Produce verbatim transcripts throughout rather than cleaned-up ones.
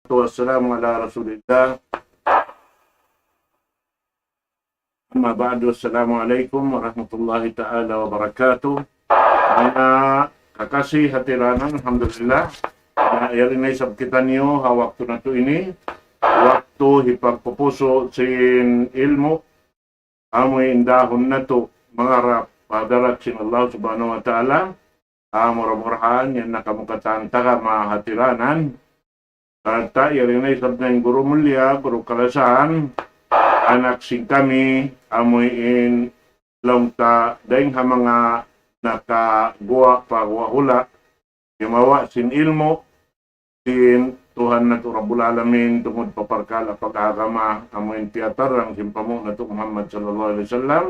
والصلاة والسلام على رسول الله. أما بعد، السلام عليكم ورحمة الله تعالى وبركاته. Manga kakasi ha tiranan, alhamdulillah. Na yari na isab kitaniyu ha waktu natu' ini, waktu hipagpupusu' sin ilmu', amu in dahun natu' mangarap pa hadarat sin Allah Subhanahu wa Ta'ala. Ah, mura-murahan yan na kamu katan tagama ha tiranan. Sarta' yari na isab na in guru mulia, guru kalasahan, anak sin kami, amu in laung ta dayng ha manga nakaguwa' pa guwa' hula', gimawa' sin ilmu', sin Tuhan natu' Rabbul Alamin, tungud pa parkala' pag-agama, amu in piyatarrang sin panghu' natu' Muhammad sallallahu alayhi wasallam.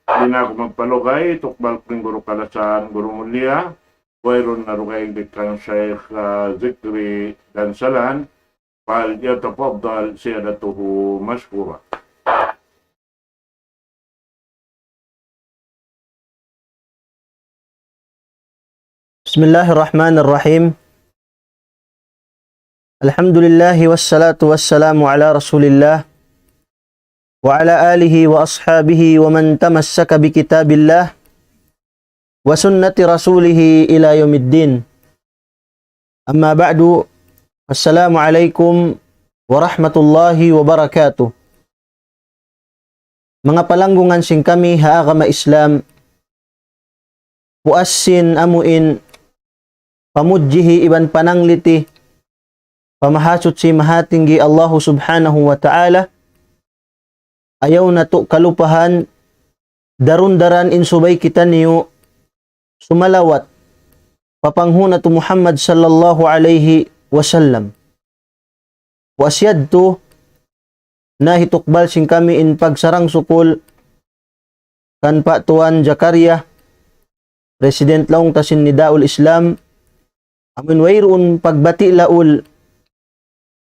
Di' na aku magpalugay, tukbal ku in guru kalasahan, guru mulia, wayruun na dugaing di kan Shaykh, ah, Zikri Dansalan, فليتفضل سيادته مشكورا. بسم الله الرحمن الرحيم. الحمد لله والصلاة والسلام على رسول الله وعلى آله وأصحابه ومن تمسك بكتاب الله وسنة رسوله إلى يوم الدين. أما بعد، السلام عليكم ورحمة الله وبركاته. Manga palanggungan sin kami ha agama Islam, puas sin amu in pamudjihi iban panangliti pa Mahasuchi Mahatinggi Allahu Subhanahu wa Ta'ala, ayaw natu' kalupahan, darun-daran in subay kitaniyu sumalawat pa panghu' natu' Muhammad sallallahu alayhi wasallam. Puas yadtu, na hitukbal sin kami in pagsarang-sukul kan Pa' Tuan Jakaria, President laung ta sin Nidaul Islam, amun wayruun pagbati' laul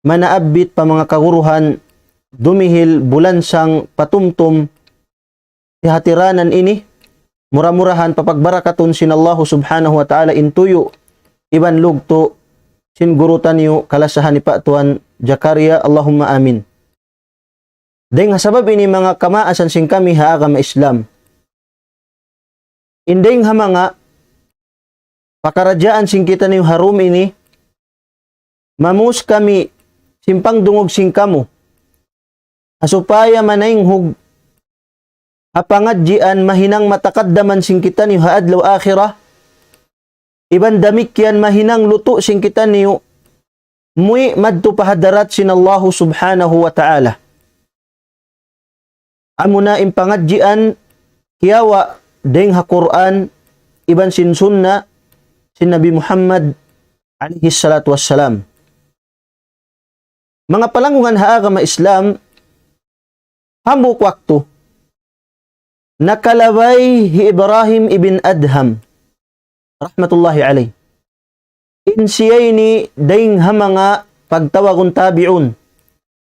manaabbit pa manga kaguruhan, dumihil bulansang patumtum, ha tiranan ini, mura-murahan papagbarakatun sin Allahu Subhanahu wa Ta'ala in tuyu' iban lugtu' sin guru taniyu kalasahan hi Pa' Tuan Jakaria, Allahumma amin. Dayng ha sabab ini manga kamaasan sin kami ha agama Islam. In dayng ha manga pakaradjaan sin kitaniyu ha dum ini, mamus kami sin pangdungug sin kamu. Ha supaya manaynghug ha pangadjian mahinang matakaddaman sin kitaniyu ha adlaw akhirat, iban damikkiyan mahinang lutu' sin kitaniyu muwi' madtu pa hadarat sin Allahu Subhanahu wa Ta'ala. Amuna in pangadjian kiyawa' dayng ha Qur'an iban sin sunna sin Nabi Muhammad alayhi salatu wassalam. Manga palanggungan ha agama Islam, hambuuk waktu, nakalabay hi Ibrahim ibn Adham, rahmatullahi alayh. In siya ini dayng ha manga pagtawagun tabi'un,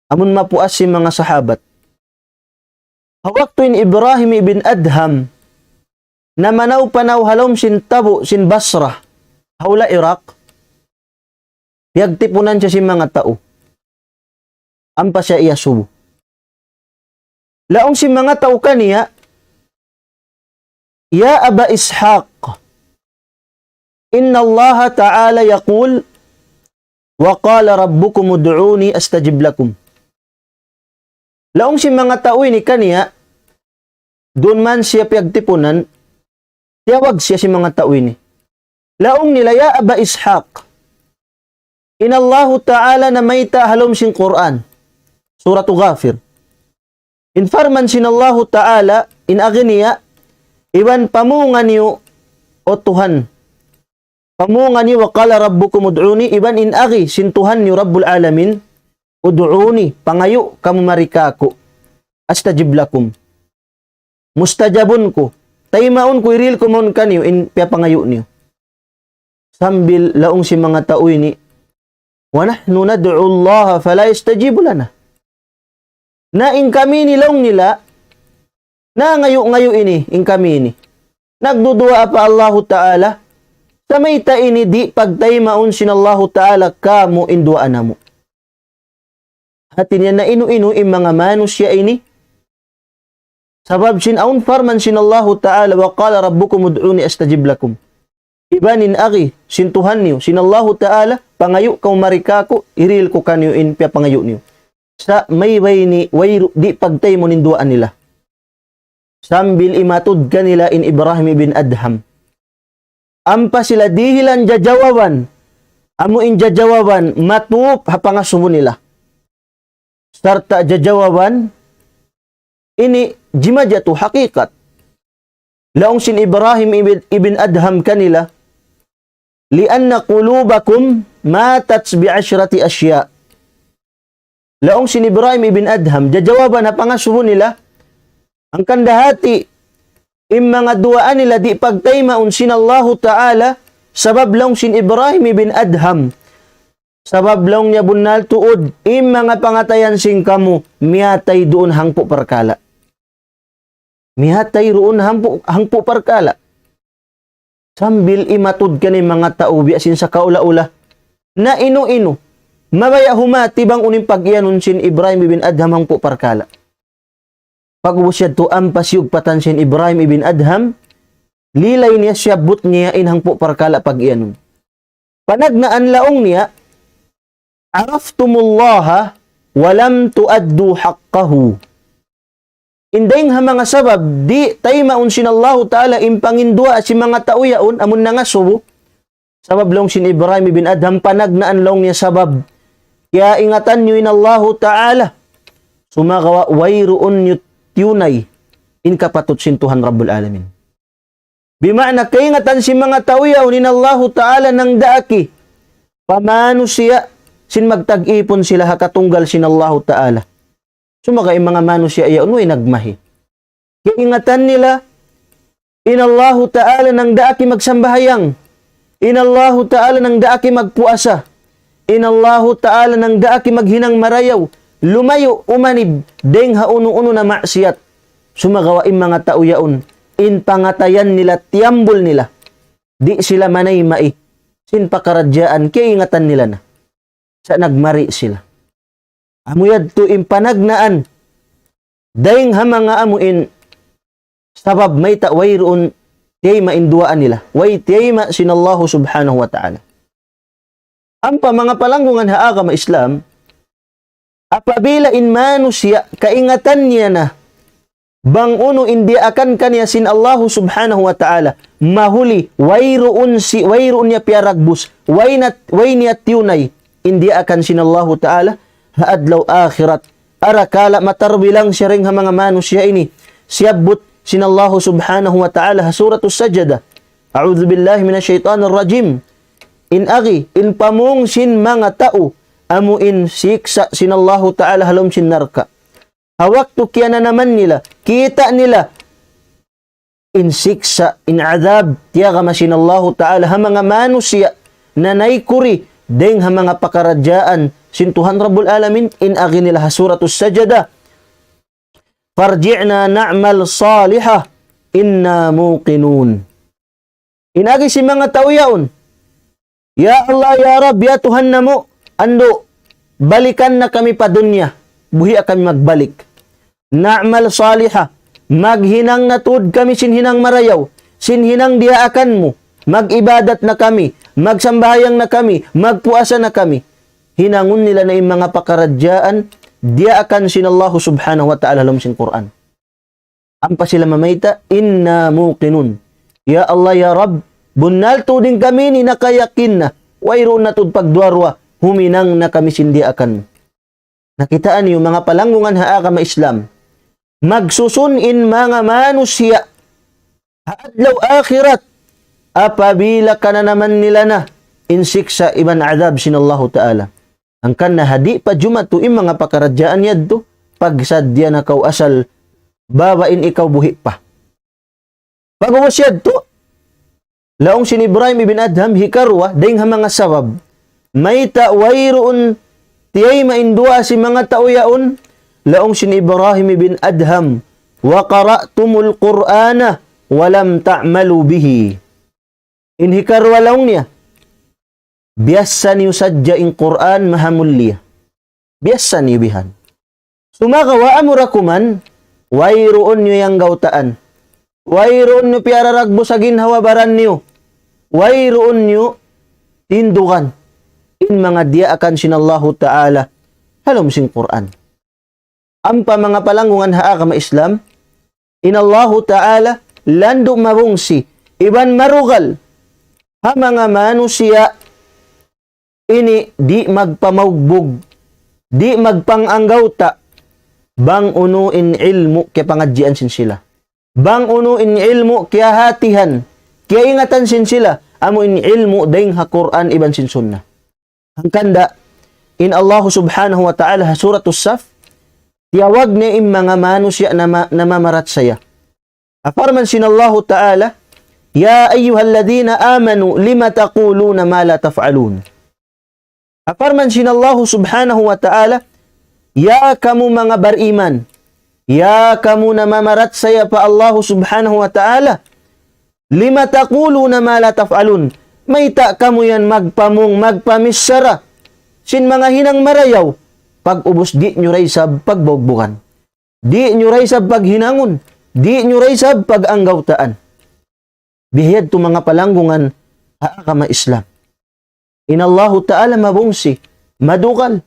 amun mapuas sin manga sahabat. Ha waktu in Ibrahim ibn Adham, namanaw-panaw ha lawm sin tabu' sin Basra, ha hula' Iraq, piyagtipunan siya sin manga tau. Ampa siya iyasubu. Laung sin manga tau kaniya, يا أبا إسحاق، إن الله تعالى يقول: وقال ربكم ادعوني أستجب لكم. Laung sin manga tau ini kaniya, duun man siya piyagtipunan, tiyawag siya sin manga tau ini. Laung nila, "Ya Aba Ishaq, in Allahu Ta'ala namayta' ha lawm sin Qur'an, Suratu Ghafir. In parman sin Allahu Ta'ala, in agi niya, iban pamungan niyu, O Tuhan. Pamungan niyu, وقال ربكم ادعوني, iban in agi sin Tuhan niyu, Rabbul Alamin, ادعوني, pangayu' kamu mari kāku', أستجب لكم. Mustajabun ku, taymaun ku, hirihil ku mawn kaniyu in piyapangayu' niyu." Sambil laung sin manga tau ini, "ونحن ندعو الله فلا يستجيب لنا." Na in kami ini laung nila, nangayu'-ngayu' ini in kami ini. Nagduduwaa pa Allahu Ta'ala, sa' mayta' ini di' pagtaymaun sin Allahu Ta'ala kāmu' in duwaa namu'. Hati niya na inu-inu in manga manusiya' ini. Sabab sin awn parman sin Allahu Ta'ala, وقال ربكم ادعوني أستجب لكم. Iban in agi, sin Tuhan niyu, sin Allahu Ta'ala, pangayu' kamu mari kāku', hirihil ku kaniyu in piyapangayu' niyu. Sa' maybay ini, wayru-, di' pagtaymaun in duwaa nila. Sambil imatud kanila in Ibrahim ibn Adham. Ampa sila dihilan jajawaban, amu in jajawaban, matup ha pangasubu nila. Sarta' jajawaban, ini jimatu hakikat. Laung sin Ibrahim ibn, ibn Adham kanila, لأن قلوبكم ماتت بعشرة أشياء. Laung sin Ibrahim ibn Adham, jajawaban ha pangasubu nila, hangkan da hati, in manga duwaa nila di' pagtaymaun sin Allahu Ta'ala, sabab laung sin Ibrahim ibn Adham, sabab laung niya bunnal tuud, in manga pangatayan sin kamu, miyatay duun hangpu' parkala'. Miyatay duun hangpu', hangpu' parkala'. Sambil imatud kaniya in manga tau biya' sin sakaula-ula. Na inu-inu. Mabaya' humati bang unu in pag-iyanun sin Ibrahim ibn Adham hangpu' parkala'. Pag'ubus yadtu ampa siyugpatan sin Ibrahim ibn Adham, lilay niya siyabbut niya in hangpu' parkala' pag-iyanun. Panagnaan laung niya, عرفتم الله ولم تؤدوا حقه. In dayng ha manga sabab, di' taymaun sin Allahu Ta'ala in panginduwaa sin manga tau yaun, amun nangasubu. Sabab laung sin Ibrahim ibn Adham panagnaan laung niya sabab. Kiyaingatan niyu in Allahu Ta'ala. Sumagawa' wayruun niyu tiyunay in kapatut sin Tuhan Rabbul Alamin. Bima'na kaingatan sin manga tau yaun in Allahu Ta'ala nangdaak pa manusiya' sin magtag-ipun sila ha katunggal sin Allahu Ta'ala. Sumagawa' in manga manusiya' yaun way nagmahi. Kaingatan nila in Allahu Ta'ala nangdaak magsambahayang. In Allahu Ta'ala nangdaak magpuasa. In Allahu Ta'ala nangdaak maghinang marayaw. Lumayu' umanib dayng ha unu-unu na maksiyat. Sumagawa' in manga tau yaun, in pangatayan nila, tiyambul nila. Di' sila manayma' sin pakaradjaan, kaingatan nila na. Sa' nagmari sila. Amu yadtu in panagnaan. Dayng ha manga amu in sabab mayta' wayruun tiyayma' in duwaa nila. Way tiyayma' sin Allahu Subhanahu wa Ta'ala. Ampa manga palanggungan ha agama Islam, apabila in manusiya' kaingatan niya na, bang unu in diyaakan kaniya sin Allahu Subhanahu wa Ta'ala, mahuli, wayruun si, wayruun niya piyaragbus, way na, way niya tiyunay, in diyaakan sin Allahu Ta'ala, ha adlaw akhirat. Arakala' matarbilang siya dayng ha manga manusiya' ini. Siyabbut sin Allahu Subhanahu wa Ta'ala ha Suratus Sajdah. أعوذ بالله من الشيطان الرجيم. In agi, in pamung sin manga tau, amu in siksa' sin Allahu Ta'ala ha lawm sin narka'. Ha waktu kiyananaman nila, kita' nila, in siksa', in adhab, tiyagama sin Allahu Ta'ala, ha manga manusiya', nanay kuri, dayng ha manga pakaradjaan, sin Tuhan Rabbul Alamin, in agi nila ha Suratus Sajdah. فارجعنا نعمل صالحا إنا موقنون. In agi sin manga tau yaun. Ya Allah, ya Rabb, ya Tuhan namu', andu', balikan na kami pa dunya. Buhi' kami magbalik. نعمل صالحا. Maghinang na tuud kami sin hinang marayaw. Sin hinang diyaakan mu. Mag-ibadat na kami. Magsambahayang na kami. Magpuasa na kami. Hinangun nila na in manga pakaradjaan, diyaakan sin Allahu Subhanahu wa Ta'ala ha lawm sin Qur'an. Ampa sila mamayta', إنا موقنون. Ya Allah, ya Rabb, bunnal tuud in kami ini nakayakin na, wayruun na tuud pagduwa-ruwa, huminang na kami sin diyaakan. Nakitaan niyu manga palanggungan ha agama Islam. Magsusun in manga manusiya' ha adlaw akhirat, apabila kananaman nila na in siksa' iban adhab sin Allahu Ta'ala. Hangkan na ha di' pa jumatu in manga pakaradjaan yadtu, pagsadya na kaw asal, baba in ikaw buhi' pa. Pag'ubus yadtu, laung sin Ibrahim ibn Adham hikaruwa, dayng ha manga sabab. Mayta' wayruun tiyayma' in duwaa sin manga tau yaun, laung sin Ibrahim ibn Adham, وقرأتم القرآن ولم تعملوا به. In hikaruwa laung niya, biyassa niyu sadja in Qur'an mahamulliya. Biyasa niyu bihan. Sumagawa' amura kuman, wayruun niyu iyanggawtaan. Wayruun niyu piyararagbus ha ginhawa-baran niyu. Wayruun niyu tindugan in manga diyaakan sin Allahu Ta'ala ha lawm sin Qur'an. Ampa manga palanggungan ha agama Islam, in Allahu Ta'ala landu' mabungsi, iban marugal, ha manga manusiya' ini di' magpamaugbug, di' magpang-anggawta', bang unu in ilmu' kiyapangadjian sin sila. Bang unu in ilmu' kiyahatihan, kiyaingatan sin sila, amu in ilmu' dayng ha Qur'an iban sin Sunnah. Hangkan da, in Allah Subhanahu wa Ta'ala ha Suratus Saf, tiyawag niya in manga manusiya' nama-, namamarachaya. Parman sin Allahu Ta'ala, يا أيها الذين آمنوا لم تقولون ما لا تفعلون. Parman sin Allahu Subhanahu wa Ta'ala, ya kamu manga bariman, ya kamu namamarachaya pa Allahu Subhanahu wa Ta'ala, لم تقولون ما لا تفعلون. Mayta' kamu yan magpamung, magpamichara sin manga hinang marayaw, pag-ubus di' niyu da isab pagbugbugan. Di' niyu da isab paghinangun, di' niyu da isab pag-anggawtaan. Biya' ha yadtu manga palanggungan ha agama Islam. In Allahu Ta'ala mabungsi, madugal,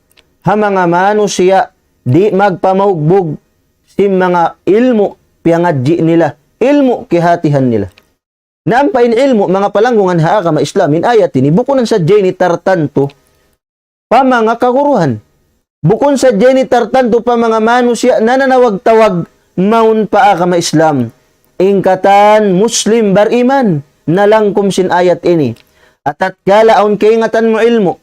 ha manga manusiya' di' magpamaugbug sin manga ilmu' piyangadji' nila, ilmu' kiyahatihan nila. Na ampa in ilmu', manga palanggungan ha agama Islam, in ayat ini, bukun sadja ini tartantu pa manga kaguruhan. Bukun sadja ini tartantu pa manga manusiya' nananawag-tawag mawn pa agama Islam. In katan Muslim bariman, nalangkum sin ayat ini. Atatkala awn kaingatan mu ilmu',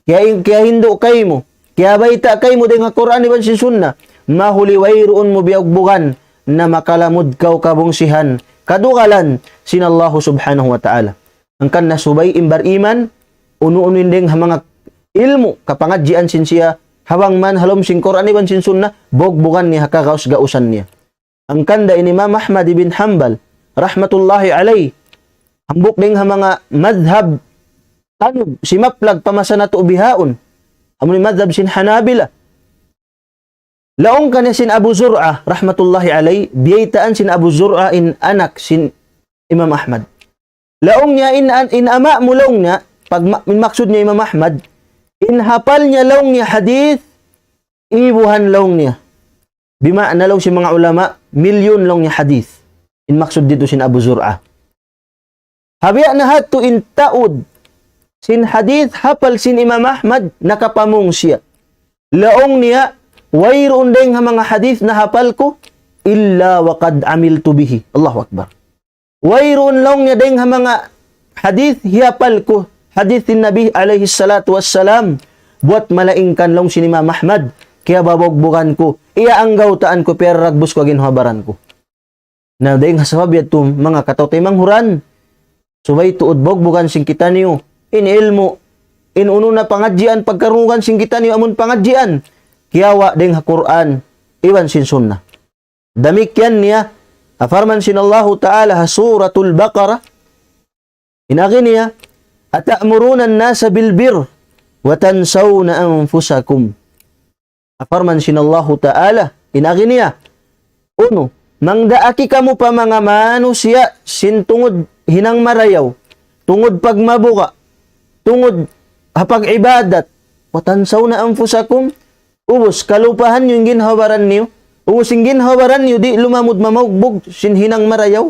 kiya-, kiyahindu' kaymu, kiyabayta' kaymu dayng ha Qur'an iban sin Sunnah, mahuli wayruun mu biyugbugan, na makalamud kaw kabungsihan, kadugalan sin Allahu Subhanahu wa Ta'ala. Hangkan na subay in bariman, unu-unu in dayng ha manga ilmu', kapangadjian sin siya, ha bang man ha lawm sin Qur'an iban sin Sunnah, bugbugan niya ha kagaus-gausan niya. Hangkan da in Imam Ahmad ibn Hanbal, rahmatullahi alayh, hambuuk dayng ha manga madhab tanug, simaplag pa masa natu' bihaun, amu in madhab sin Hanabila. Laung kaniya sin Abu Zur'ah, rahmatullahi alayh, biyaytaan sin Abu Zur'ah in anak sin Imam Ahmad. Laung niya in, in ama' mu laung niya, pag ma-, in maksud niya Imam Ahmad, in hapal niya laung niya hadith, ibuhan laung niya. Bima'na laung sin manga ulama, milyun laung niya hadith. In maksud didtu sin Abu Zur'ah. Ha biya' na hadtu in taud sin hadith hapal sin Imam Ahmad nakapamung siya. Laung niya, wayruun dayng ha manga hadith nahapal ku, إلا وقد عملت به. Allahu Akbar. Wayruun laung niya dayng ha manga hadith hiyapal ku, hadith sin Nabi alayhi salatu wassalam, buwat malaingkan laung sin Imam Ahmad, kiyababugbugan ku, iyaanggawtaan ku, piyaragbus ku ha ginhawa-baran ku. Na dayng ha sabab yadtu manga kataw-taymanghuran, subay tuud bugbugan sin kitaniyu in ilmu', in unu na pangadjian pagkarungugan sin kitaniyu amun pangadjian, kiyawa' dayng ha Qur'an iban sin Sunnah. Damikkiyan niya, parman sin Allahu Ta'ala ha Suratul Baqarah, in agi niya, أتأمرون الناس بالبر وتنسون أنفسكم. Parman sin Allahu Ta'ala, in agi niya, unu, mangdaak kamu pa manga manusiya' sin tungud hinang marayaw, tungud pagmabuga', tungud ha pag-ibadat, وتنسون أنفسكم, ubus kalupahan niyu in ginhawa-baran niyu, ubus in ginhawa-baran niyu di' lumamud mamaugbug sin hinang marayaw.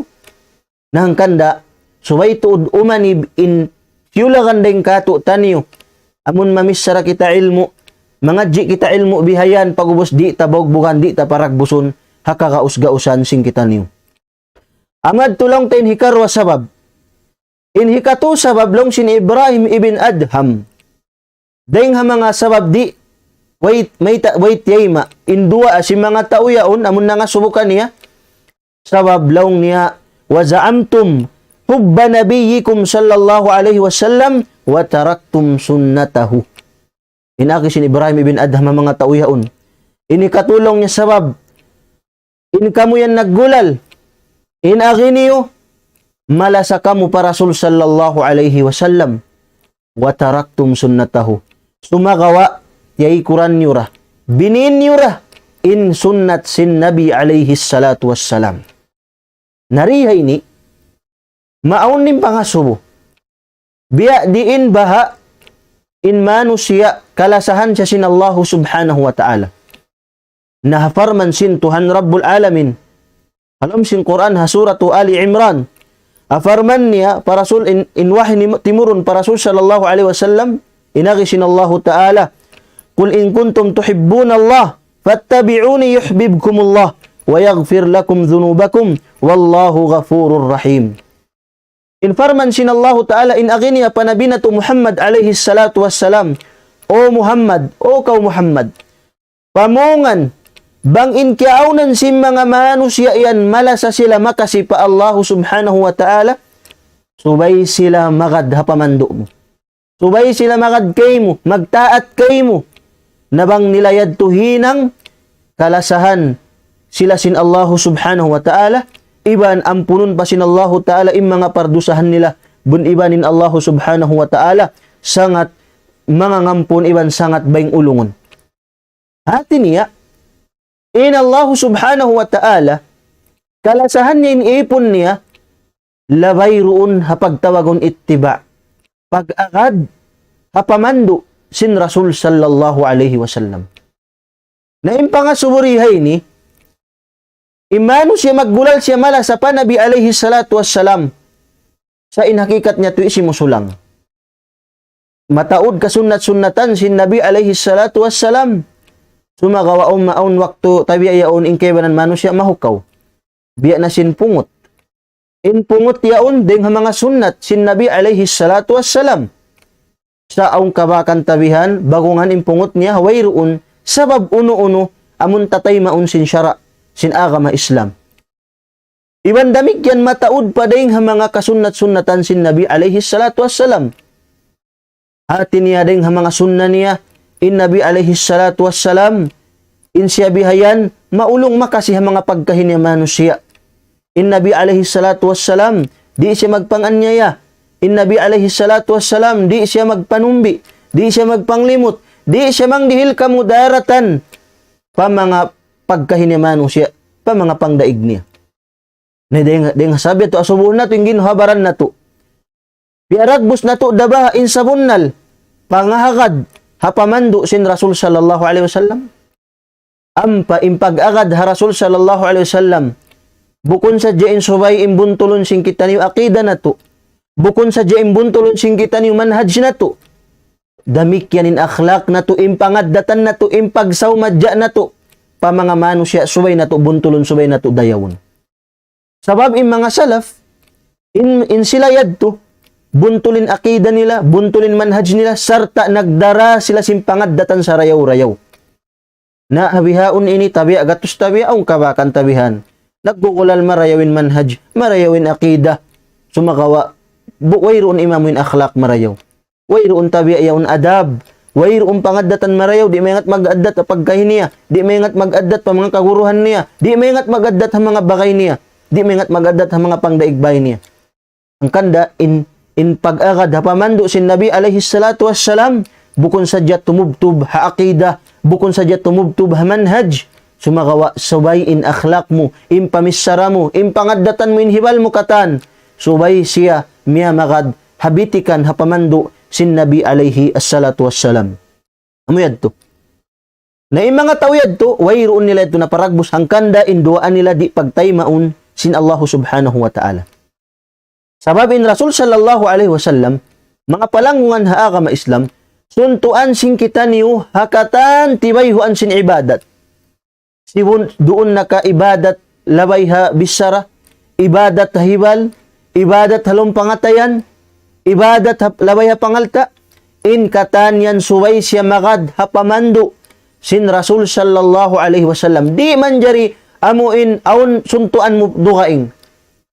Na hangkan da, subay tuud umanib in siyulagan dayng kātu'niyu. Amun mamichara kita ilmu', mangadji' kita ilmu' bihayan pag'ubus di' ta bugbugan, di' ta paragbusun, ha kagaus-gausan sin kitaniyu. Amu yadtu laung ta in hikaruwa sabab. In hikatū sabab laung sin Ibrahim ibn Adham. Dayng ha manga sabab di', wayt, mayta', wayt yayma', in duwaa sin manga tau yaun, amun nangasubu kaniya, sabab laung niya, وزعمتم حب نبيكم صلى الله عليه وسلم وتركتم سنته. In agi sin Ibrahim ibn Adham ha manga tau yaun. Ini katū laung niya sabab, in kamu yan naggulal, in agi niyu, malasa kamu pa Rasul sallallahu alayhi wasallam, وتركتم سنته. Sumagawa', tiyaykuran niyu ra. Binin niyu ra in sunnat sin Nabi alayhi salatu wassalam. Na di ha ini, maawn in pangasubu. Biya' diin baha' in manusiya' kalasahan siya sin Allahu subhanahu wa ta'ala. Na ha parman sin Tuhan Rabbul Alamin. Ha lawm sin Qur'an ha suratu Ali Imran. Ha parman niya pa Rasul in, in wahi ni, timurun pa Rasul sallallahu alayhi wasallam, in agi sin Allahu ta'ala, قل إن كنتم تحبون الله فاتبعوني يحببكم الله ويغفر لكم ذنوبكم والله غفور رحيم. In parman sin Allahu ta'ala in agi niya pa Nabi natu' Muhammad alayhi salatu wassalam, O Muhammad, o kaw Muhammad, pamungan, bang in kiyaawnan sin manga manusiya' yan malasa sila makasi pa Allahu subhanahu wa ta'ala, subay sila magad ha pamandu' mu. Subay sila magad kaymu, magtaat kaymu. Na bang nila yadtu hinang kalasahan sila sin Allahu subhanahu wa ta'ala, iban ampunun pa sin Allahu ta'ala in manga pardusahan nila, bun iban in Allahu subhanahu wa ta'ala, sangat mangangampun iban sangat bayng ulungun. Hati niya, in Allahu subhanahu wa ta'ala, kalasahan niya in ipun niya, labay duun ha pagtawagun ittiba'. Pag-agad ha pamandu' sin Rasul sallallahu alayhi wasallam. Na in pangasubu di ha ini, in manusiya' maggulal siya malasa pa Nabi alayhi salatu wassalam. Sa' in hakikat niya tuud simusulang. Mataud kasunnat-sunnatan sin Nabi alayhi salatu wassalam. Sumagawa' awn, awn waktu tabiya' yaun in kaibanan manusiya' mahukaw. Biya' na sin pungut. In pungut yaun dayng ha manga sunnat sin Nabi alayhi salatu wassalam. Sa' awn kabakan tabihan, bagungan in pungut niya, wayruun, sabab unu-unu, amun tataymaun sin sara', sin agama Islam. Iban damikkiyan mataud pa dayng ha manga kasunnat-sunnatan sin Nabi alayhi salatu wassalam. Hati niya dayng ha manga sunna niya, in Nabi alayhi salatu wassalam, in siya bihayan, maulung makasi ha manga pagkahi niya manusiya'. In Nabi alayhi salatu wassalam, di' siya magpanganyaya. In Nabi alayhi salatu wassalam, di' siya magpanumbi, di' siya magpanglimut, di' siya mangdihil kamudaratan pa manga pagkahi niya manusiya', pa manga pangdaig niya. Na dayng, dayng ha sabab yadtu asubuhun natu' in ginhawa-baran natu'. Piyaragbus natu' da baha' in sabunnal pangahagad ha pamandu' sin Rasul sallallahu alayhi wasallam. Ampa in pag-agad ha Rasul sallallahu alayhi wasallam, bukun sadja in subay in buntulun sin kitaniyu aqida natu'. Bukun sadja in buntulun sin kitaniyu manhaj natu'. Damikkiyan in akhlaq natu', in pangaddatan natu', in pagsawmadja natu'. Pa manga manusiya' subay natu' buntulun, subay natu' dayawun. Sabab in manga salaf, in, in sila yadtu, buntul in aqida nila, buntul in manhaj nila, sarta' nagdara sila sin pangaddatan sarayaw-rayaw. Na ha bihaun ini tabiya' gatus tabiya', awn kabakan tabihan. Naggugulal marayaw in manhaj, marayaw in aqida. Sumagawa', bu-, wayruun imamu in akhlaq marayaw. Wayruun tabiya' yaun adab. Wayruun pangaddatan marayaw, di' maingat mag-addat ha pagkahi niya. Di' maingat mag-addat pa manga kaguruhan niya. Di' maingat mag-addat ha manga bagay niya. Di' maingat mag-addat ha manga pangdaig bay niya. Hangkan da in, in pag-agad ha pamandu' sin Nabi alayhi salatu wassalam, bukun sadja tumubtub ha aqida, bukun sadja tumubtub ha manhaj, sumagawa' subay in akhlaq mu, in pamichara mu, in pangaddatan mu, in hibal mu katan, subay siya miyamagad ha bitikan ha pamandu' sin Nabi alayhi as-salatu wassalam. Amu yadtu. Na in manga tau yadtu, wayruun nila yadtu naparagbus hangkan da in duwaa nila di' pagtaymaun sin Allahu subhanahu wa ta'ala. Sabab in Rasul sallallahu alayhi wasallam, manga palanggungan ha agama Islam, suntuan sin kitaniyu ha katan tibayhuan sin ibadat. Sibun duun na ka ibadat labay ha bichara, ibadat ha hibal, ibadat ha lawm pangatayan, ibadat ha, labay ha pangalta', in katan yan subay siya magad ha pamandu' sin Rasul sallallahu alayhi wasallam. Di' manjari amu in awn suntuan mu dugaing.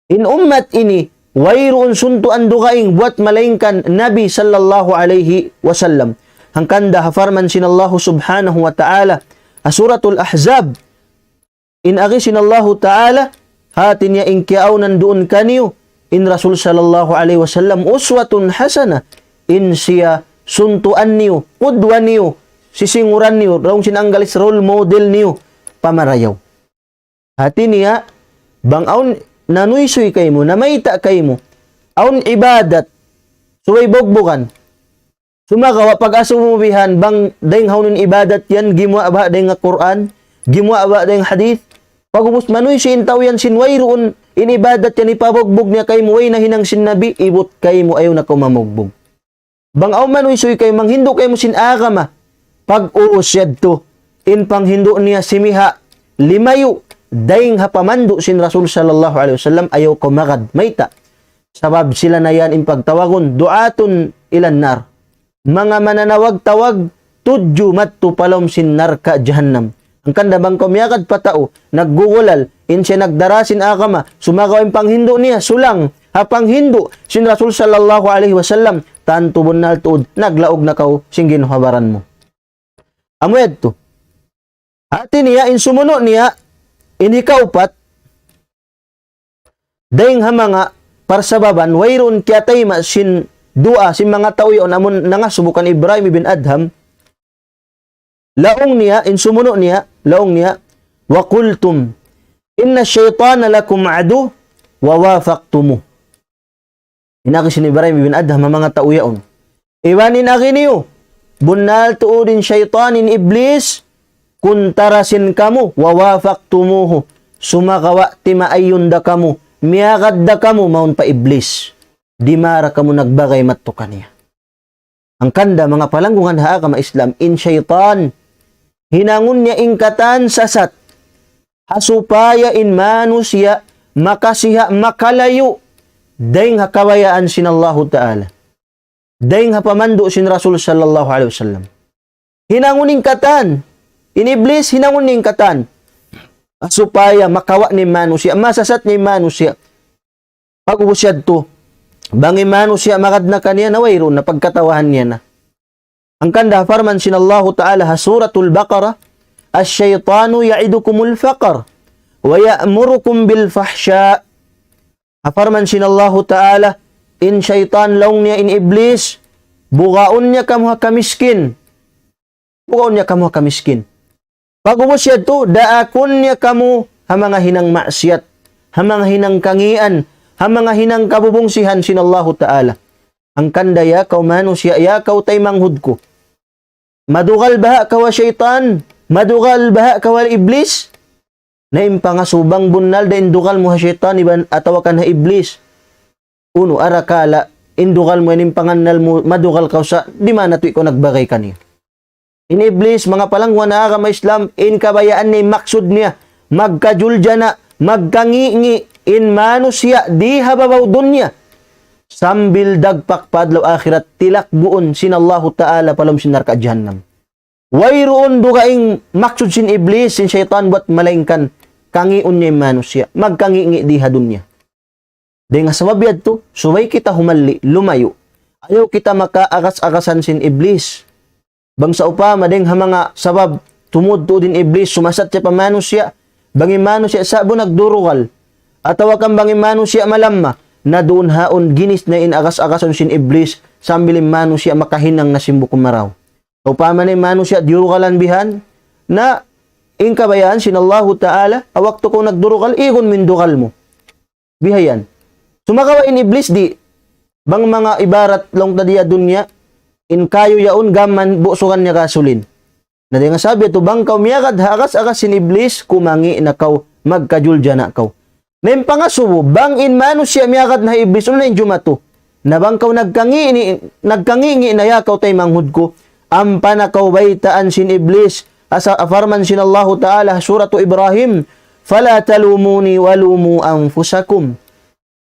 In ummat ini, wayruun suntuan dugaing buwat malaingkan Nabi sallallahu alayhi wasallam. Hangkan da ha parman sin Allahu subhanahu wa ta'ala, ha Suratul Ahzab, in agi sin Allahu ta'ala, hati niya in kiyaawnan duun kaniyu, in Rasul sallallahu alayhi wasallam, uswatun hasanah, in siya suntuan niyu, qudwa niyu, sisinguran niyu, laung sin Anggalis role model niyu, pamarayaw. Hati niya, bang awn nanuysuy kaymu, namayta' kaymu, awn ibadat, subay bugbugan. Sumagawa' pag-asubu mu bihan, bang dayng hawnu in ibadat yan, gimuwa' ba dayng ha Qur'an, gimuwa' ba dayng hadith, pag'ubus manuysuy in tau yan sin wayruun, in ibadat yan hipabugbug niya kaymu, way nahinang sin Nabi, ibut kaymu, ayaw na kaw mamugbug. Bang awn manuysuy kaymu, manghindu' kaymu sin agama, pag'ubus yadtu, in panghindu' niya simiha', limayu', dayng ha pamandu' sin Rasul sallallahu alayhi wasallam, ayaw kaw magad, mayta'. Sabab sila na yan in pagtawagun, du'atun ilan nar. Manga mananawag-tawag, tudju madtu pa lawm sin narka' jahannam. Hangkan da bang kaw miyagad pa tau, naggugulal, in siya nagdara sin agama, sumagawa' in panghindu' niya, sulang, ha panghindu' sin Rasul sallallahu alayhi wasallam, tantu bunnal tuud, naglaug na kaw sin ginhawa-baran mu. Amu yadtu. Hati niya, in sumunu' niya, in hikaupat, dayng ha manga parsababan, wayruun kiyatayma' sin duwaa, sin manga tau yaun amun nangasubu kan Ibrahim ibn Adham, laung niya, in sumunu' niya, laung niya, وقلتم إن الشيطان لكم عدو ووافقتموه. In agi sin Ibrahim ibn Adham ha manga tau yaun. Iban in agi niyu, bunnal tuud in saytan, in Iblis, kuntara sin kamu, ووافقتموه. Sumagawa' timaayun da kamu, miyagad da kamu, mawn pa Iblis. Di' mara kamu nagbagay madtu kaniya. Hangkan da manga palanggungan ha agama Islam, in saytan, hinangun niya in katan sasat, ha supaya in manusiya' makasiha', makalayu', dayng ha kabayaan sin Allahu Ta'ala. Dayng ha pamandu' sin Rasul sallallahu alayhi wasallam. Hinangun in katan, in Iblis hinangun in katan, ha supaya makawa' niya in manusiya', masasat niya in manusiya'. Pag'ubus yadtu, bang in manusiya' magad na kaniya na wayruun na pagkatawahan niya na. Hangkan da parman sin Allahu Ta'ala ha Suratul Baqarah, الشيطان يعدكم الفقر ويأمركم بالفحشاء. Ha parman sin Allahu Ta'ala, in saytan laung niya in Iblis, bugaun niya kamu ha kamiskin. Bugaun niya kamu ha kamiskin. Pag'ubus yadtu, daakun niya kamu ha manga hinang maksiyat, ha manga hinang kangian, ha manga hinang kabubungsihan sin Allahu Ta'ala. Hangkan da ya kaw manusiya', ya kaw taymanghud ku. Madugal baha' kaw ha saytan, madugal baha' kaw ha Iblis. Na in pangasubu bang bunnal da in dugal mu ha saytan iban atawa kan ha Iblis. Unu, arakala', in dugal mu yan, in pangannal mu, madugal kaw sa, di' man na tuud ikaw nagbagay kaniya. In Iblis, manga palanggungan ha agama Islam, in kabayaan niya, in maksud niya, magkajuljana, magkangi'-ngi', in manusiya', di ha babaw dunya. Sambil dagpak pa adlaw akhirat, tilakbuun sin Allahu Ta'ala pa lawm sin narka' jahannam. Wayruun dugaing maksud sin Iblis, sin saytan buat malaingkan kangiun niya in manusiya', magkangi'-ngi' di ha dunya. Dayng ha sabab yadtu, subay kita humalli', lumayu'. Ayaw kita makaagas-agasan sin Iblis. Bang sawpama dayng ha manga sabab tumud tuud in Iblis, sumasat siya pa manusiya', bang in manusiya' sa'bu nagdurugal, atawa kan bang in manusiya' malamma, na duun haun ginis na in agas-agasan sin Iblis, sambil in manusiya' makahinang na sin bukun marayaw. Upama na in manusiya' diyurugalan bihan, na in kabayaan sin Allahu Ta'ala, ha waktu kaw nagdurugal, igun mu in dugal mu. Bihayan. Sumagawa' in Iblis di', bang manga ibarat laung ta di ha dunya, in kayu yaun gam man busugan niya gasulin. Na dayng ha sabab yadtu bang kaw miyagad ha agas-agas sin Iblis, kumangi' na kaw, magkajuljana kaw. Na in pangasubu, bang in manusiya' miyagad na ha Iblis, unu na in jumatu? Na bang kaw nagkangi' ni, nagkangi'-ngi' na ya kaw taymanghud ku, ampa na kaw baytaan sin Iblis, asa ha parman sin Allahu Ta'ala, Suratu Ibrahim, فلا تلوموني ولوموا أنفسكم.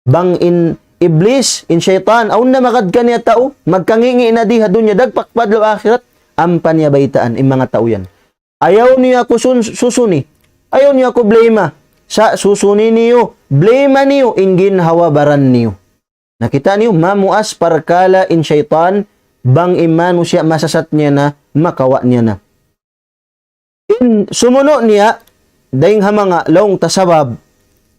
Bang in Iblis, in saytan, awn na magad kaniya tau, magkangi'-ngi' na di ha dunya, dagpak pa adlaw akhirat, ampa niya baytaan, in manga tau yan. Ayaw niyu aku sun-, susuni. Ayaw niyu aku blame. Sa' susuni niyu, blame niyu, in ginhawa-baran niyu. Na kita' niyu, mamuas parkala' in saytan, bang in manusiya' masasat niya na, makawa' niya na. In sumunu' niya, dayng ha manga laung ta sabab,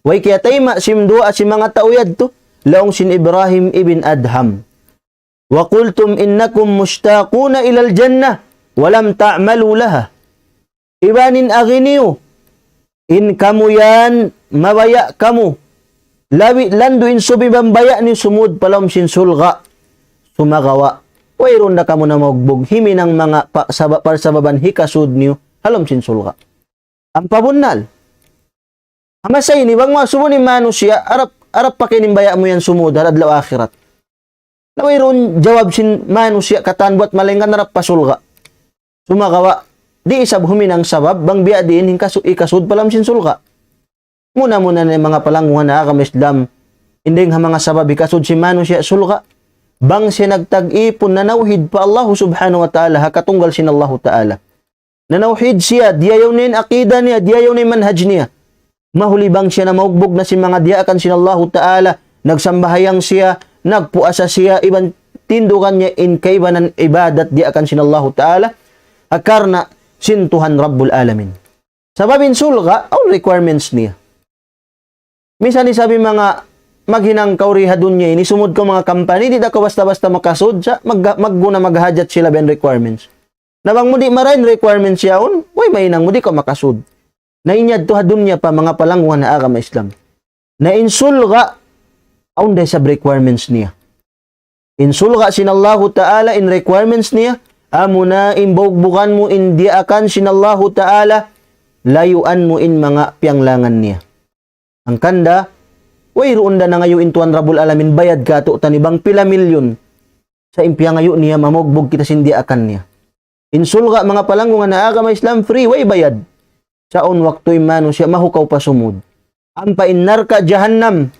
way kiyatayma' sin duwaa sin manga tau yadtu, laung sin Ibrahim ibn Adham. وقلتم إنكم مشتاقون إلى الجنة ولم تعملوا لها. Iban in agi niyu, in kamu yan, mabaya' kamu. Labi landu' in subay bang baya' niyu sumud pa lawm sin surga'. Sumagawa', wayruun da kamu namaugbug, himinang manga pa, saba-, parsababan hikasud niyu, ha lawm sin surga'. Ampa bunnal. Ha masa ini, bang maksud mu in manusiya', harap, harap pa kaniya in baya' mu yan sumud, ha adlaw akhirat. Na wayruun jawab sin manusiya' katan buat malaingkan harap pa surga'. Sumagawa', di' isab huminang sabab, bang biya' diin in kasu-, hikasud pa lawm sin surga'. Muna-muna na manga palanggungan ha agama Islam, in dayng ha manga sabab hikasud sin manusiya' surga', bang siya nagtag-ipun nanawhid pa Allahu Subhanahu wa Ta'ala, ha katunggal sin Allahu Ta'ala. Nanawhid siya, diyayaw niya in aqida niya, diyayaw niya in manhaj niya. Mahuli bang siya namaugbug na sin manga diyaakan sin Allahu Ta'ala, nagsambahayang siya, nagpuasa siya, iban tindugan niya in kaibanan ibadat diyaakan sin Allahu Ta'ala, ha karna' sin Tuhan Rabbul Alamin. Sabab in surga', awn requirements niya. Misan isab in manga maghinang kaw di ha dunya ini, sumud kaw manga company, di' da kaw basta-basta makasud, sa' mag-, magguna maghajat sila biya' requirements. Na bang mu di' marayaw in requirements yaun, way mahinang mu di' kaw makasud. Na in yadtu ha dunya pa manga palanggungan ha agama Islam. Na in surga', awn da isab requirements niya. In surga' sin Allahu Ta'ala, in requirements niya, amuna in baugbugan mu in diyaakan sin Allahu Ta'ala, layuan mu in manga piyanglangan niya. Hangkan da, wayruun da nangayu' in Tuhan Rabbul Alamin bayad kātu'niyu bang pila milyun. Sa' in piyangayu' niya, mamaugbug kita sin diyaakan niya. In surga', manga palanggungan ha agama Islam, free, way bayad. Sa' awn waktu in manusiya' mahukaw pa sumud. Ampa in narka' jahannam,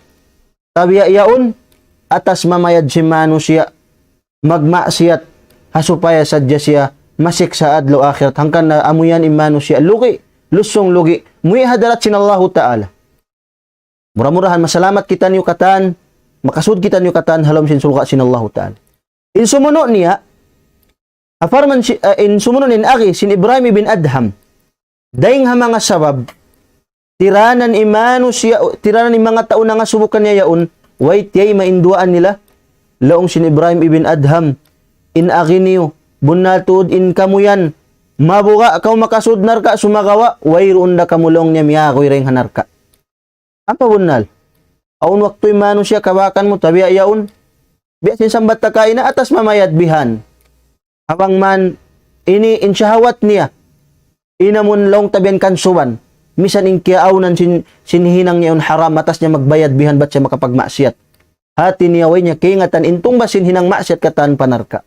tabiya' yaun, atas mamayad sin manusiya' magmaksiyat, ha supaya sadja siya masiksa' adlaw akhirat. Hangkan na amu yan in manusiya' lugi', lusung lugi', muwi' ha hadarat sin Allahu Ta'ala. Mura-murahan masalamat kitaniyu katan, makasud kitaniyu katan ha lawm sin surga' sin Allahu Ta'ala. In sumunu' niya, ha parman si, ah, in sumunu' niya in agi sin Ibrahim ibn Adham. Dayng ha manga sabab, tiranan in manusiya', tiranan in manga tau nangasubu kaniya yaun, way tiyayma' in duwaa nila, laung sin Ibrahim ibn Adham, in agi niyu, bunnal tuud in kamu yan, mabuga' kaw makasud narka', sumagawa', wayruun da kamu laung niya miyaguy dayng ha narka'. Ampa bunnal. Awn waktu in manusiya' kabakan mu, tabiya' yaun. Biya' sin sambat ta kaina, atas mamayad bihan. Habang man ini in shahawat niya, in amun laung ta bihan kansuban. Misan in kiyaawnan sin, sin hinang niya yaun haram, atas niya magbayad bihan bat siya makapagmaksiyat. Hati niya way niya kaingatan in tungbas sin hinang maksiyat katan pa narka'.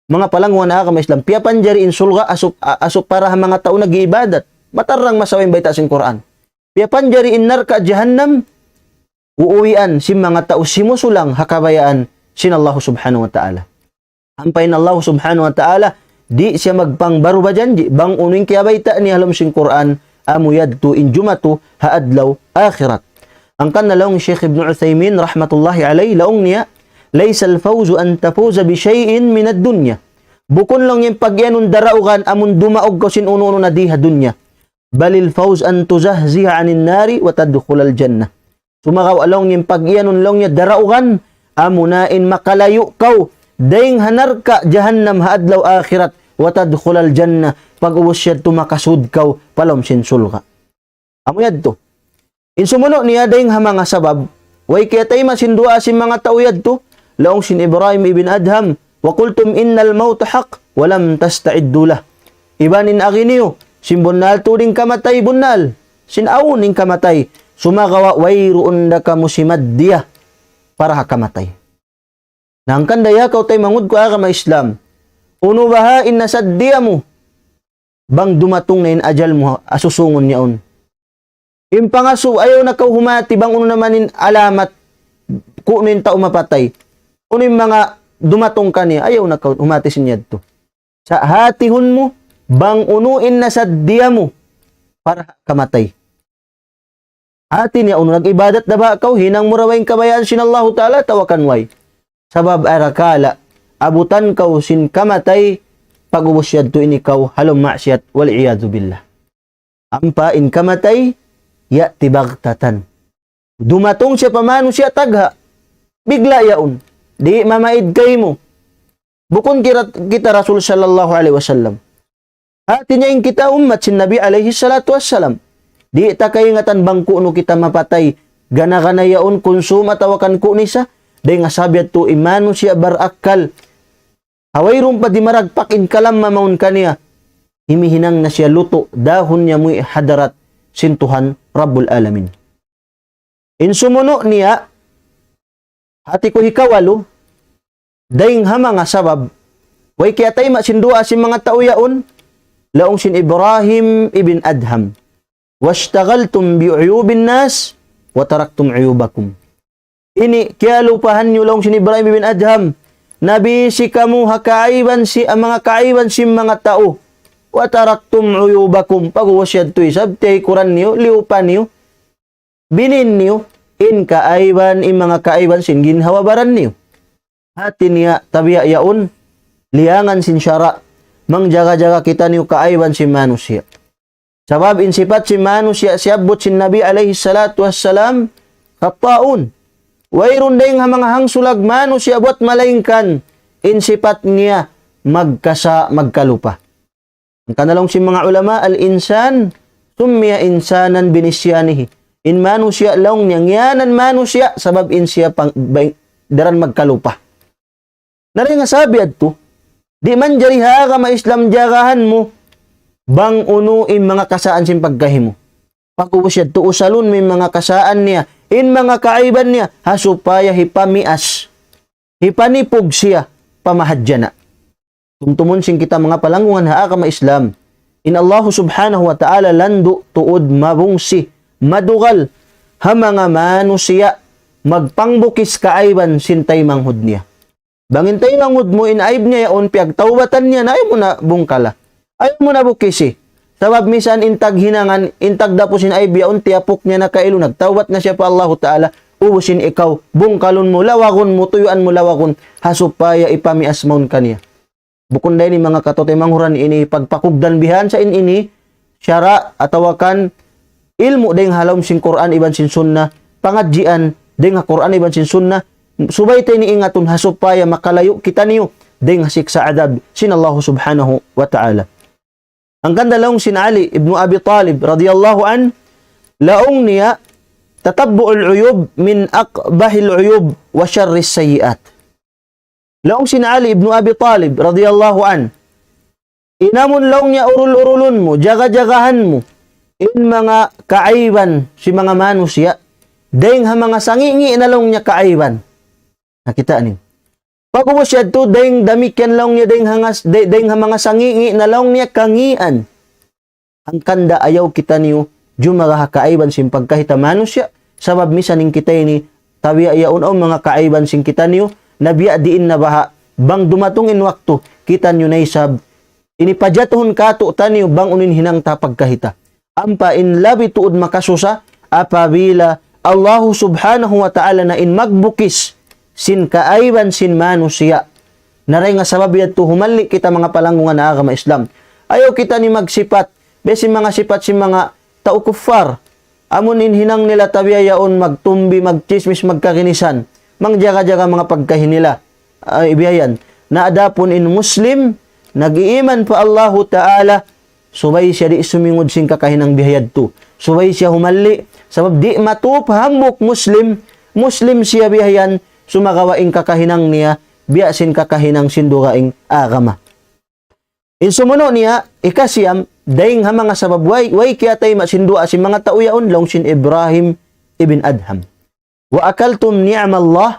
Manga palanggungan ha agama Islam, piyapanjari in surga' asup, a-, asup para ha manga tau nag-iibadat. Matarrang masawa in bayta' sin Qur'an. Piyapanjari in narka' jahannam, uuwian sin manga tau simusulang ha kabayaan sin Allah Subhanahu wa Ta'ala. Ampa in Allah Subhanahu wa Ta'ala, di' siya magpangbaruba janji', bang unu in kiyabayta' niya ha lawm sin Qur'an, amu yadtu in jumatu ha adlaw akhirat. Hangkan na laung Shaykh Ibn Uthaymin rahmatullahi alayh, laung niya, ليس الفوز أن تفوز بشيء من الدنيا. Bukun laung in pagiyanun daraugan amun dumaug kaw sin unu-unu na di ha dunya. بل الفوز أن تزحزح عن النار وتدخل الجنة. Sumagawa' laung in pagiyanun laung niya daraugan, amuna in makalayu' kaw dayng ha narka' jahannam ha adlaw akhirat, وتدخل الجنة, pag'ubus yadtu makasud kaw pa lawm sin surga'. Amu yadtu. In sumunu' niya dayng ha manga sabab, way kiyatayma' sin duwaa sin manga tau yadtu, laung sin Ibrahim ibn Adham, وقلتم إن الموت حق ولم تستعدوا له. Iban in agi niyu, sin bunnal tuud in kamatay bunnal, sin awn in kamatay, sumagawa' wayruun da kamu simad diya para ha kamatay. Na hangkan da ya kaw taymanghud ku agama Islam. Unu baha' in nasaddiya mu, bang dumatung na in ajal mu ha susungun yaun. In pangasubu, ayaw na kaw humati bang unu na man in alamat, kunu' in tau mapatay. Unu in manga dumatung kaniya, ayaw na kaw humati sin yadtu. Sa' hatihun mu, bang unu in nasaddiya mu, para ha kamatay. Hati niya unu nag-ibadat da ba kaw, hinang mu ra ba in kabayaan sin Allahu Ta'ala, atawa kan way. Sabab arakala', abutan kaw sin kamatay, pag'ubus yadtu in ikaw ha lawm maksiyat, والعياذ بالله. Ampa in kamatay, يأتي بغتة. Dumatung siya pa manusiya' tagha'. Bigla' yaun. Di' mamaid kaymu. Bukun kira-, kita Rasul sallallahu alayhi wasallam. Hati niya in kita ummat sin Nabi alayhi salatu wassalam. Di' ta kaingatan bang ku'nu kita mapatay, gana-gana yaun kunsum atawa kan ku'nisa, dayn ha sabab yadtu in manusiya' barakkal. Ha wayruun pa dimaragpak in kalamma mawn kaniya, himihinang na siya lutu', dahun niya muwi' hadarat sin Tuhan Rabbul Alamin. In sumunu' niya, hati ku hikawalu, dayn ha manga sabab, way kiyatayma' sin duwaa sin manga tau yaun, laung sin Ibrahim ibn Adham, واشتغلتم بعيوب الناس وتركتم عيوبكم. Ini, kiyalupahan niyu laung sin Ibrahim ibn Adham, nabisi kamu ha kaaiban si, ha manga kaaiban sin manga tau. وتركتم عيوبكم. Pag'ubus yadtu isab, tiyaykuran niyu, liyupa niyu, binin niyu, in kaaiban, in manga kaaiban sin ginhawa-baran niyu. Hati niya tabiya' yaun, liyangan sin sara', mangjaga-jaga kitaniyu kaaiban sin manusiya'. Sabab in sipat sin manusiya' siyabbut sin Nabi alayhi salatu wassalam, khata'un. Wayruun dayng ha manga hangsulag manusiya' buwat malaingkan in sipat niya magkasa-, magkalupa. Hangkan laung sin manga ulama, الإنسان سمي إنسانا بنسيانه. In manusiya' laung niya ngiyanan manusiya' sabab in siya pang-, bay-, daran magkalupa. Na dayn ha sabab yadtu, di' manjari ha agama Islam jagahan mu bang unu in manga kasaan sin pagkahi mu. Pag'ubus yadtu usalun mu in manga kasaan niya, in manga kaaiban niya, ha supaya hipamias, hipanipug siya pa mahadjana'. Tumtumun sin kita manga palanggungan ha agama Islam. In Allahu subhanahu wa ta'ala landu' tuud mabungsi, madugal, ha manga manusiya' magpangbukis kaaiban sin taymanghud niya. Bang in taymanghud mu in aib niya yaun piyagtawbatan niya na ayaw mu na bungkala. Ayaw mu na bukisi. Sabab misan in taghinangan, in tagdapu sin aib yaun tiyapuk niya na kailu nagtawbat na siya pa Allahu Ta'ala. Ubus in ikaw, bungkalun mu, lawagun mu, tuyuan mu, lawagun. Ha supaya ipamias mawn kaniya. Bukun da ini manga kataymanghuran ini pagpakugdan bihan sa in ini, sara' atawa kan ilmu' dayng ha lawm sin Qur'an iban sin Sunnah, pangadjian dayng ha Qur'an iban sin Sunnah, subay ta ini ingatun ha supaya makalayu' kitaniyu dayng ha siksa' adab sin Allah subhanahu wa ta'ala. Hangkan da laung sin Ali ibnu Abi Talib radiyallahu anhu, laung niya, تتبع العيوب من أقبح العيوب وشر السيئات. Laung sin Ali ibnu Abi Talib radiyallahu anhu, in amun laung niya urul-urulun mu, jaga-jagahan mu, in manga kaaiban sin manga manusiya', dayng ha manga sangi'-ngi' na laung niya kaaiban. Na kita' niyu. Pag'ubus yadtu, dayng damikkiyan laung niya, dayng ha ngas-, day-, dayng ha manga sangi'-ngi' na laung niya kangian. Hangkan da ayaw kitaniyu jumaga ha kaaiban sin pagkahi ta manusiya', sabab misan in kita ini, tabiya' yaun awn manga kaaiban sin kitaniyu, na biya' diin na baha', bang dumatung in waktu, kitaniyu na isab, ini pajatuhun kātu'niyu bang unu in hinang ta pagkahi ta. Ampa in labi tuud makasusa, apabila Allahu subhanahu wa ta'ala na in magbukis sin kaaiban sin manusiya'. Na dayn ha sabab yadtu humalli' kita manga palanggungan ha agama Islam. Ayaw kitaniyu magsipat, biya' sin manga sipat sin manga tau kuffar. Amun in hinang nila tabiya' yaun magtumbi, magchismis, magkaginisan. Mangjaga-jaga manga pagkahi nila. Ay, biya' yan. Na adapun in Muslim, nag-iiman pa Allahu Ta'ala, subay siya di' sumingud sin kakahinang biya' yadtu. Subay siya humalli', sabab di' matup hambuuk Muslim, Muslim siya biya' yan, sumagawa' in kakahinang niya, biya' sin kakahinang sin dugaing agama. In sumunu' niya, ikasiyam, dayng ha manga sabab way, way kiyatayma' sin duwaa sin manga tau yaun, laung sin Ibrahim ibn Adham. وأكلتم نعم الله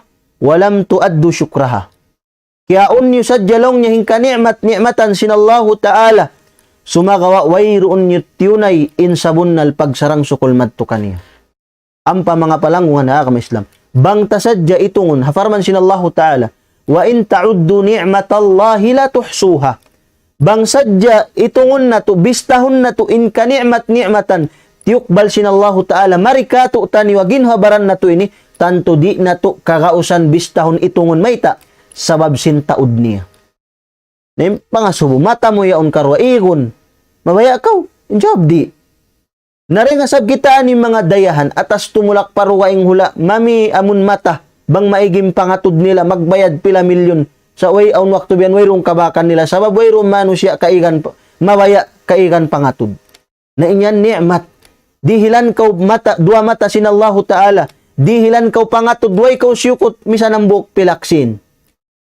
ولم تؤدوا شكرها. Kiyaun niyu sadja laung niya in kani'mat-ni'matan sin Allahu Ta'ala. Sumagawa' wayruun niyu tiyunay in sabunnal pagsarang-sukul madtu kaniya. Ampa manga palanggungan ha agama Islam. Bang ta sadja itungun, ha parman sin Allahu Ta'ala, وإن تعدوا نعمة الله لا تحصوها. Bang sadja itungun natu', bistahun natu' in kani'mat-ni'matan, tiyukbal sin Allahu Ta'ala, mari kātu'niyu ha ginhawa-baran natu' ini, tantu di' natu' kagausan bistahun itungun mayta', sabab sin taud niya. Na in pangasubu, mata mu yaun karuwa igun, mabaya' kaw, in jawab di'. Na dayn ha sabab kita ini manga dayahan, atas tumulak pa dugaing hula', mami amun mata, bang maig in pangatud nila, magbayad pila milyun. Sa' way awn waktu biya' yan, wayruun kabakan nila. Sabab wayruun manusiya' kaigan pa, mabaya' kaigan pangatud. Na in yan ni'mat. Dihilan kaw mata, duwa mata sin Allahu Ta'ala. Dihilan kaw pangatud, way kaw siyukut, misan hambuuk pilak sīn.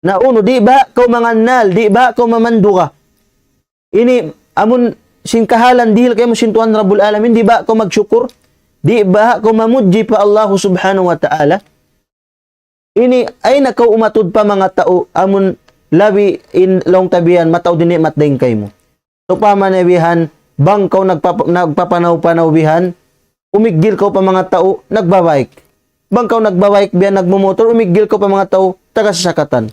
Na unu, di' ba kaw mangannal, di' ba kaw mamanduga? Ini, amun sin kahalan dihil kaymu sin Tuhan Rabbul Alamin, di' ba kaw magsukur? Di' ba kaw mamudji pa Allahu Subhanahu wa Ta'ala? Ini, ay na kaw umatud pa manga tau, amun labi in laung ta biya' yan, mataud in ni'mat dayn kaymu. Sawpama na bihan, bang kaw nagpap-, nagpapanaw-panaw bihan, umiggil kaw pa manga tau, nagbabike. Bang kaw nagbabike bihan, nagmumotor, umiggil kaw pa manga tau, taga sasakatan.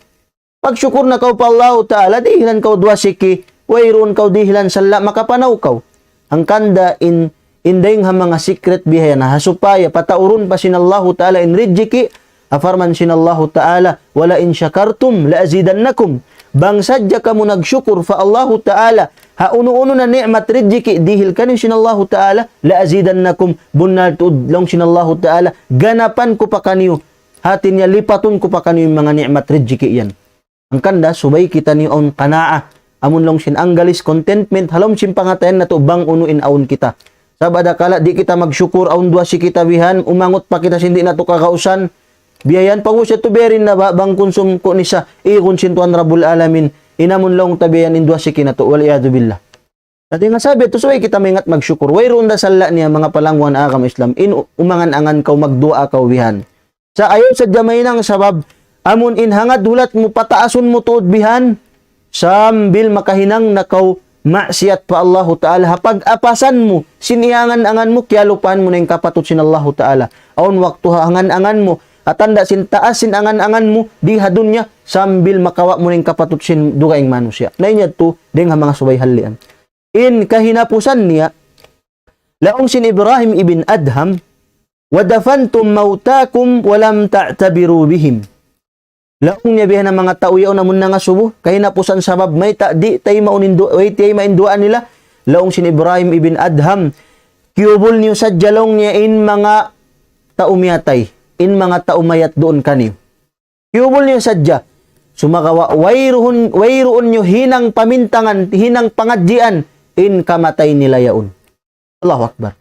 Pagsukur na kaw pa Allahu Ta'ala, dihilan kaw duwa siki, wayruun kaw dihilan salla', makapanaw kaw. Hangkan da in, in dayng ha manga secret bihayan, ha supaya pataurun pa sin Allahu Ta'ala in rijiki', ha parman sin Allahu Ta'ala, وَلَئِن شَكَرْتُمْ لَأَزِيدَنَّكُمْ. Bang sadja kamu nagsukur pa Allahu Ta'ala, ha unu-unu na ni'mat rijiki' dihil kaniyu sin Allahu Ta'ala, لَأَزِيدَنَّكُمْ. Bunnal tuud laung sin Allahu Ta'ala, ganapan ku pa kaniyu, hati niya lipatun ku pa kaniyu in manga ni'mat rijiki' yan. Hangkan da, subay kitaniyu awn qanaa. Amun laung sin Anggalis, contentment, ha lawm sin pangatayan natu' bang unu in awn kita. Sabab adakala di' kita magsukur, awn duwa siki ta bihan, umangut pa kita sin di' natu' kagausan. Biya' yan, pag-usat tu biya' rin na ba, bang kunsum ku nisa, igun sin Tuhan Rabbul Alamin. In amun laung ta biya' yan, in duwa siki natu', wal iyadhu billah. Hati nga sabab yadtu, subay kita maingat magsukur. Wayruun da salla' niya manga palangguan agama Islam. In u-, umangan-angan kaw, magduwaa kaw bihan. Sa' ayaw sadja mahinang sabab, amun in hangad hulat mu pataasun mu tuud bihan, sambil makahinang na kaw maksiyat pa Allahu Ta'ala. Ha pag-apasan mu, sin iyangan-angan mu, kiyalupahan mu na in kapatut sin Allahu Ta'ala. Awn waktu ha angan-angan mu, ha tanda' sin taas sin angan-angan mu, di ha dunya, sambil makawa' mu na in kapatut sin dugaing manusiya'. Na in yadtu, dayng ha manga subay halian. In kahinapusan niya, laung sin Ibrahim ibn Adham, وَدَفَنْتُمْ مَوْتَاكُمْ وَلَمْ تَعْتَبِرُوا بِهِمْ. Laung niya bihan ha manga tau yaun amun nangasubu, kahinapusan sabab mayta' di' taymaun in du-, way taymaun in duwaa nila. Laung sin Ibrahim ibn Adham, kiyubul niyu sadja laung niya in manga tau miyatay, in manga tau mayat duun kaniyu. Kiyubul niyu sadja. Sumagawa' wayruun, wayruun niyu hinang pamintangan, hinang pangadjian, in kamatay nila yaun. Allahu Akbar.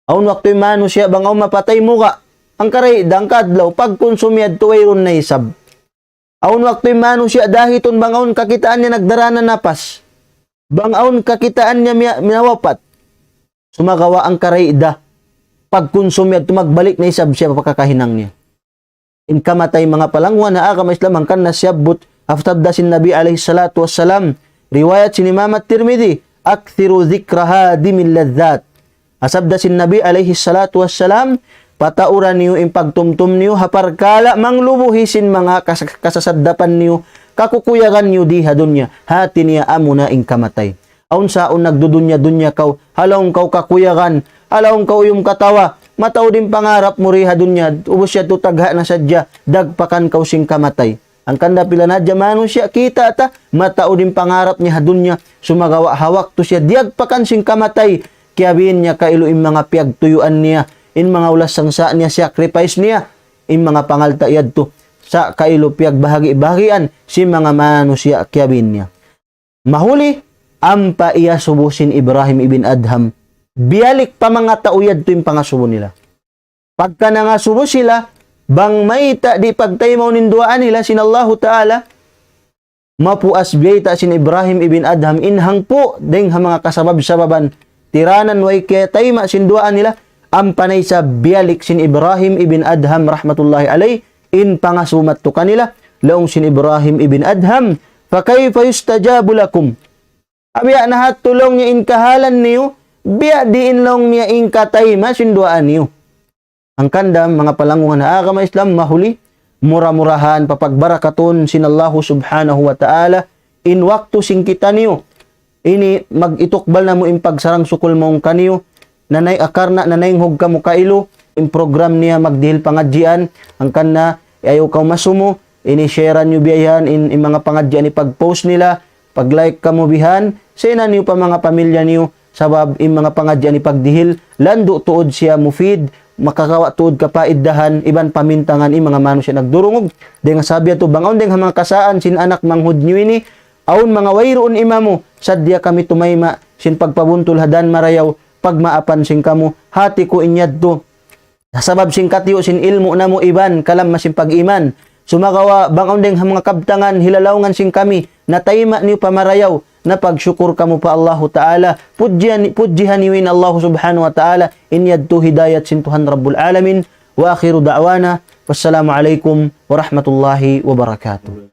Awn waktu in manusiya' bang awn mapatay muga', hangkaray da hangka adlaw, pagkunsum yadtu wayruun na isab. Awn waktu in manusiya' dahitun bang awn kakitaan niya nagdarā na napas. Bang awn kakitaan niya miya-, miyawapat. Sumagawa' hangkaray da, pagkunsum yadtu magbalik na isab siya pa kakahinang niya. In kamatay manga palangguan ha agama Islam hangkan na siyabbut, ha sabda sin Nabi alayhi salatu wassalam, riwayat sin Imam At-Tirmidhi, أَكْثِرُوا ذِكْرَ هَاذِمِ اللَّذَّاتِ. Ha sabda sin Nabi alayhi salatu wassalam, patauran niyu in pagtumtum niyu ha parkala' manglubuhi sin manga kas-, kasasaddapan niyu, kakukuyagan niyu di ha dunya, hati niya amuna in kamatay. Awn sa awn nagdudunya-dunya kaw, ha laung kaw kakuyagan, ha laung kaw uyum katawa, mataud in pangarap mu di ha dunya, ubus yadtu tagha' na sadja, dagpakan kaw sin kamatay. Hangkan da pila na hadja manusiya' kita' ta, mataud in pangarap niya ha dunya, sumagawa' ha waktu siya diyagpakan sin kamatay, kiyabin niya kailu in manga piyagtuyuan niya, in manga ulas sangsa' niya, sacrifice niya, in manga pangalta' yadtu, sa' kailu piyagbahagi'-bahagian sin manga manusiya' kiyabin niya. Mahuli, ampa iyasubu sin Ibrahim ibn Adham, biyalik pa manga tau yadtu in pangasubu nila. Pagka nangasubu sila, bang mayta' di' pagtaymaun in duwaa nila sin Allahu Ta'ala, mapuas biyayta' sin Ibrahim ibn Adham in hangpu' dayng ha manga kasabab-sababan, tiranan way kiyatayma' sin duwaa nila, ampa na isab biyalik sin Ibrahim ibn Adham rahmatullahi alayh, in pangasubu madtu kanila, laung sin Ibrahim ibn Adham, فَكَيْفَ يُسْتَجَابُ لَكُمْ. Abiya' na ha tulung niya in kahalan niyu, biya' diin laung niya in katayma' sin duwaa niyu. Hangkan da manga palanggungan ha agama Islam mahuli, mura-murahan papagbarakatun sin Allahu Subhanahu wa Ta'ala, in waktu sin kitaniyu, ini mag-itukbal namu' in pagsarang-sukul mawn kaniyu, nanay-, karna' nanaynghug kamu kailu, in program niya magdihil pangadjian, hangkan na ayaw kaw masumu, ini share niyu biya' yan, in, in manga pangadjian ini pag-post nila, pag-like kamu bihan, share niyu pa manga pamilya niyu, sabab in manga pangadjian ini pagdihil, landu' tuud siya mufid, makakawa' tuud kapaidahan, iban pamintangan in manga manusiya' nagdurungug. Dayng ha sabab yadtu bang awn dayng ha manga kasaan sin anak manghud niyu ini, awn manga wayruun imamu, sadja kami tumayma', sin pagpabuntul ha dan marayaw, pagmaapan sin kamu, hati ku in yadtu. Sabab sin katiyu' sin ilmu' namu' iban, kalam masin pag-iman. Sumagawa', bang awn dayng ha manga kabtangan, hilalawngan sin kami, natayma' niyu pa marayaw, napagsukur kamu pa Allahu Ta'ala, pudjihan, pudjihan niyu in Allahu Subhanahu wa Ta'ala, in yadtu hidayat sin Tuhan Rabbul Alamin. وآخر دعوانا والسلام عليكم ورحمة الله وبركاته.